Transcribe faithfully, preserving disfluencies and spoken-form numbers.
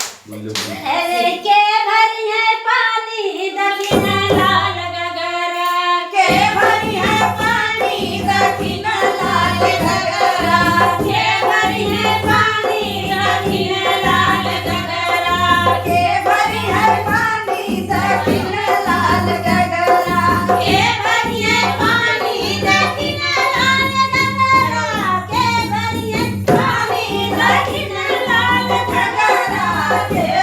अरे के भरी है पानी दखिन लाल गगरा, के भरी है पानी दखिन लाल गगरा, के भरी है पानी दखिन लाल गगरा, के भरी है पानी दखिन लाल गगरा, के भरी है पानी दखिन लाल गगरा, के भरी है पानी दखिन लाल गगरा, के